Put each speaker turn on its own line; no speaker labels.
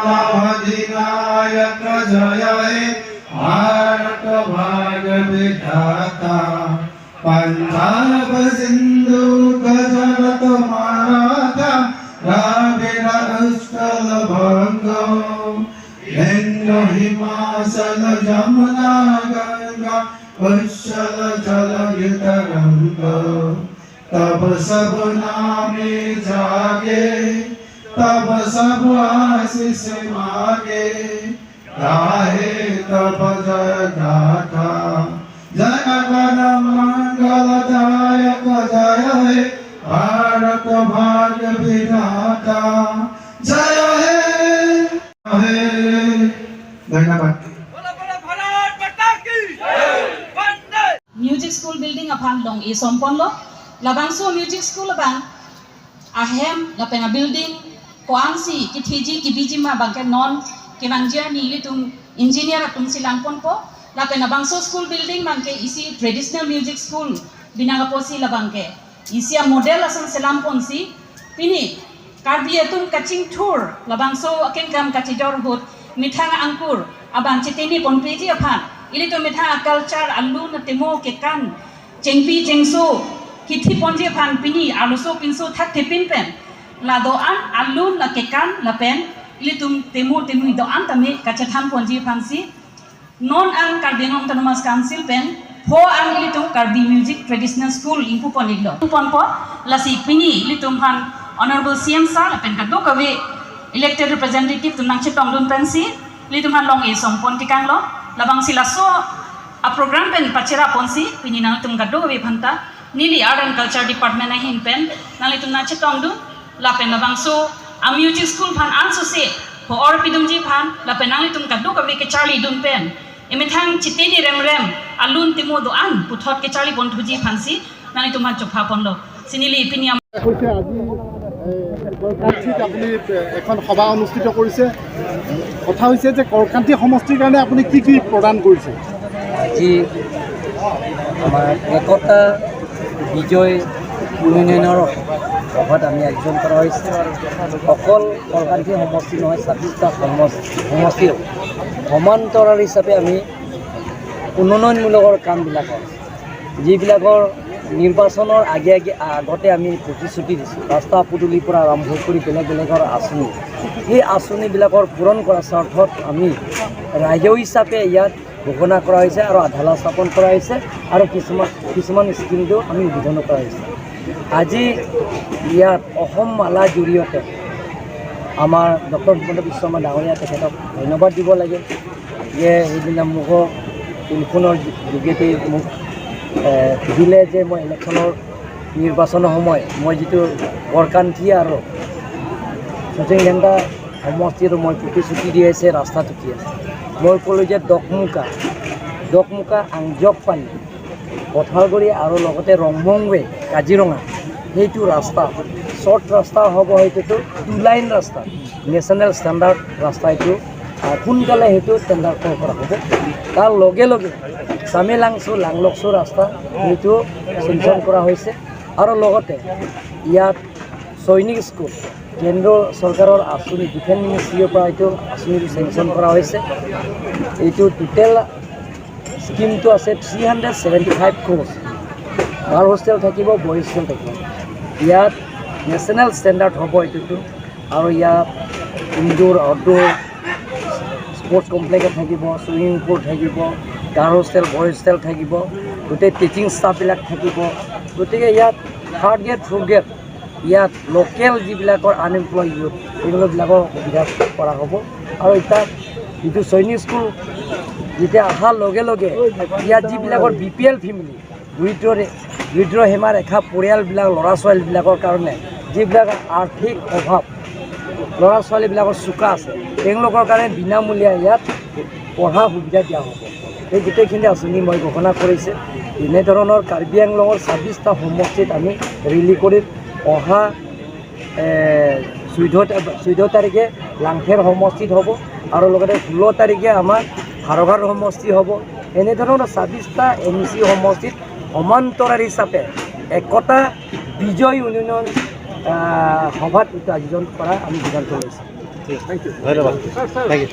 অধিনায়ক জয় হে ভাৰত ভাগ্য বিধাতা। পঞ্জাব, সিন্ধু, গুজৰাট, মাৰাঠা, দ্ৰাবিড়, উৎকল, বঙ্গ, বিন্ধ্য, হিমাচল, যমুনা, গঙ্গা, উচ্ছল জল তরঙ্গ। तब सब नामे जागे, तब सब आशीष मागे, गाहे तब जय गाथा। जन गण मंगलदायक जय हे भारत भाग्य विधाता। जय हे हे। ধন্যবাদ।
भारत माता की वंदे।
Music school building aphan long e sompon lo labang so music school abang ahem lapeng a building ko angsi ki thiji ki biji ma bang ke non ki bangjia ni li tum engineer atum silang pon po lapen abang so school building bang ke isi traditional music school binanga po si labang ke isi a model asan selam pon si pini karbi atum kaching tour labang so aken kam kachijor hut mithang angkur abang chitini pon piji aphan ili to mithang culture alu na temo ke kan chengpi chengso kithi ponji phan pini aluso pinso thak thepin pen la do an alu na ke kan la pen ili tum temo temu do an tame kacha tham ponji phan si non ang Karbi Autonomous Council pen pho ang ili tum Karbi Music Traditional School ingpu pon iglo pon po la si pini ili tum han Honorable CM sir la pen ka do kawe elected representative tum nang chitong dun pen si li tum han long e som pon tikang lo labang sila so a program pen pachera ponsi pini nang tum ka do kawe phanta nili Art and Culture Department na hin pen nang li tum na chitong dun la pen labang so a music school phan an so se ho or pidum ji phan la pen nang li tum ka do kawe ke charlie dun pen emithang chitini rem rem alun timo do an puthot ke charlie pon thuji phansi nang li tum han chopha pon lo sinili pini.
হৈছে আজি কৰকান্থিত আপুনি এখন সভা অনুষ্ঠিত কৰিছে। কথা হৈছে যে কৰকান্থি সমষ্টিৰ কাৰণে আপুনি কি কি প্ৰদান কৰিছে?
আজি আমাৰ একতা বিজয় ইউনিয়নৰ সভাত আমি আয়োজন কৰা হৈছে। অকল কৰকান্থি সমষ্টি নহয়, 26টা সমষ্টিও সমান্তৰাল হিচাপে আমি উন্নয়নমূলকৰ কামবিলাকৰ যিবিলাকৰ নিৰ্বাচনৰ আগে আগে আগতে আমি প্ৰতিশ্ৰুতি দিছোঁ, ৰাস্তা পদূলিৰ পৰা আৰম্ভ কৰি বেলেগ বেলেগৰ আঁচনি, সেই আঁচনিবিলাকৰ পূৰণ কৰাৰ স্বাৰ্থত আমি ৰাজ্য হিচাপে ইয়াত ঘোষণা কৰা হৈছে আৰু আধাৰশিলা স্থাপন কৰা হৈছে আৰু কিছুমান কিছুমান স্কীমটো আমি উদ্বোধন কৰা হৈছে। আজি ইয়াত অসম মালাৰ জৰিয়তে আমাৰ ডক্টৰ হিমন্ত বিশ্ব শৰ্মা ডাঙৰীয়া, তেখেতক ধন্যবাদ দিব লাগে যে সেইদিনা মোকো টেলিফোনৰ যোগেদি মোক সুধিলে যে মই ইলেকশ্যনৰ নিৰ্বাচনৰ সময় মই যিটো বৰকান্থি আৰু চচিংঘেণ্টা সমষ্টিৰ মই প্ৰতিশ্ৰুতি দি আছে, ৰাস্তাটো কি আছে? মই ক'লোঁ যে দকমুকা দকমুকা আংজকপানী পথাৰগুৰি আৰু লগতে ৰংমংৱে কাজিৰঙা, সেইটো ৰাস্তা শ্বৰ্ট ৰাস্তা হ'ব। সেইটোতো টু লাইন ৰাস্তা, নেশ্যনেল ষ্টেণ্ডাৰ্ড ৰাস্তা। এইটো সোনকালে সেইটো টেণ্ডাৰ কৰা হ'ব। তাৰ লগে লগে চামেলাংচু লাংলকচু ৰাস্তা, সেইটো চেংচন কৰা হৈছে। আৰু লগতে ইয়াত সৈনিক স্কুল, কেন্দ্ৰ চৰকাৰৰ আঁচনি, ডিফেন্স মিনিষ্ট্ৰীৰ পৰা এইটো আঁচনিটো চেংচন কৰা হৈছে। এইটো টোটেল স্কিমটো আছে 375 crores। Girl hostel থাকিব, বইজ হোষ্টেল থাকিব। ইয়াত নেশ্যনেল ষ্টেণ্ডাৰ্ড হ'ব এইটোতো। আৰু ইয়াত ইনডোৰ আউটডোৰ স্পৰ্টছ কমপ্লেক্স থাকিব, চুইমিং পুল থাকিব, গাৰ্ল হোষ্টেল, বইজ হোষ্টেল থাকিব, গোটেই টিচিং ষ্টাফবিলাক থাকিব। গতিকে ইয়াত থাৰ্ড গ্ৰেড, ফ'ৰ্থ গ্ৰেড, ইয়াত লোকেল যিবিলাকৰ আনএমপ্লয় ইউথ, এইবিলাকৰ সুবিধা কৰা হ'ব। আৰু এতিয়া যিটো সৈনিক স্কুল যেতিয়া অহাৰ লগে লগে ইয়াত যিবিলাকৰ বিপিএল ফেমিলি, দৰিদ্ৰ দৰিদ্ৰ সীমা ৰেখা পৰিয়ালবিলাক, ল'ৰা ছোৱালীবিলাকৰ কাৰণে যিবিলাক আৰ্থিক অভাৱ, ল'ৰা ছোৱালীবিলাকৰ চোকা আছে, তেওঁলোকৰ কাৰণে বিনামূলীয়া ইয়াত পঢ়া সুবিধা দিয়া হ'ব। এই গোটেইখিনি আঁচনি মই ঘোষণা কৰিছে। এনেধৰণৰ কাৰ্বি আংলঙৰ 26টা সমষ্টিত আমি ৰেলী কৰিম। অহা 14 তাৰিখে লাংফেৰ সমষ্টিত হ'ব আৰু লগতে 16 তাৰিখে আমাৰ হাৰঘাট সমষ্টি হ'ব। এনেধৰণৰ 26টা এমচি সমষ্টিত সমান্তৰাল হিচাপে একতা বিজয় ইউনিয়ন সভাত এইটো আয়োজন কৰা আমি সিদ্ধান্ত লৈছোঁ।
Thank you.
ধন্যবাদ, thank U.